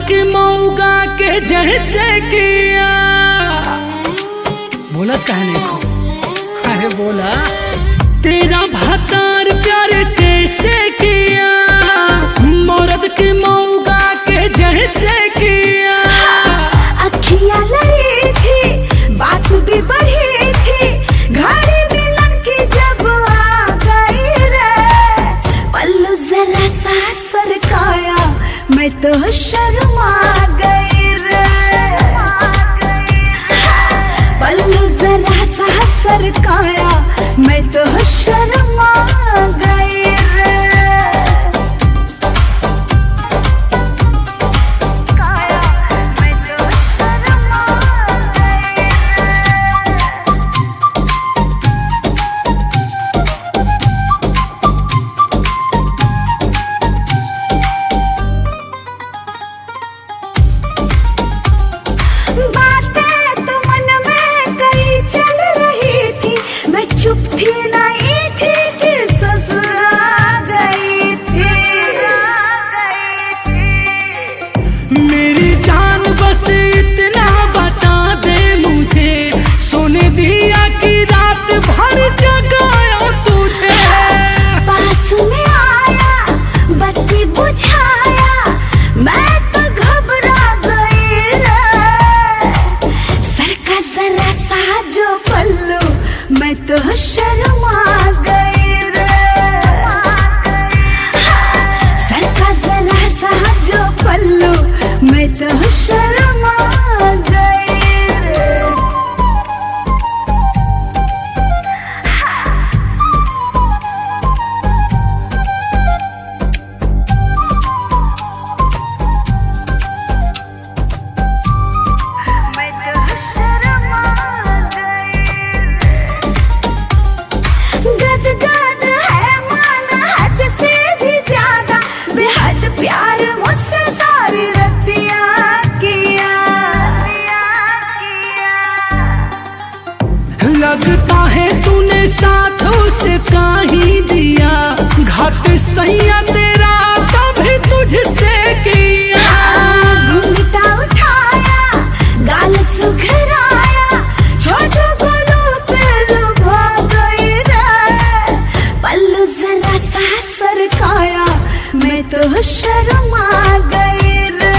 की मौगा के जैसे किया। बोलत काहे नहीं खो? अरे बोला, तेरा भातार प्यार कैसे किया, मर्द की मौगा के जैसे किया। अखियां लड़ी थी, बात भी बढ़ी थी, घड़ी मिलन की जब आ गई रे, पल्लू जरा सा सरकाया, मैं तो शर्मा गई रे। पल्लू जरा सा सरकाया, मैं तो शर्मा गई रे। मैं तो शर्मा गई रे। बातें तो मन में कई चल रही थी, मैं चुप थी नहीं थी कि ससुरा गई थी। मेरी जान बस इतना बता दे मुझे, सोने दिया कि रात भर जगाया तुझे। पास में आया, बत्ती बुझाया, मैं तो घबरा गई रे। सर का जरा सा जो पल्लू, मैं तो शर्मा गई रे। सर का जरा सा जो पल्लू, मैं तो शर्मा गई रे। मैं तो शर्मा गई। गद गद है मन हद से भी ज्यादा, बेहद प्यार मुझसे सारी रतिया किया। लगता है तूने साथ उसका ही दिया, घाट सैया तेरा तभी तुझसे किया। घूंघटा उठाया, गाल सुघराया, छोटू गोलू पे लुभा गई रे। पल्लू जरा सा सरकाया, मैं तो शर्मा गई रे।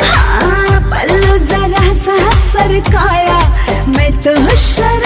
हाँ, पल्लू जरा सा सरकाया, मैं तो शर्मा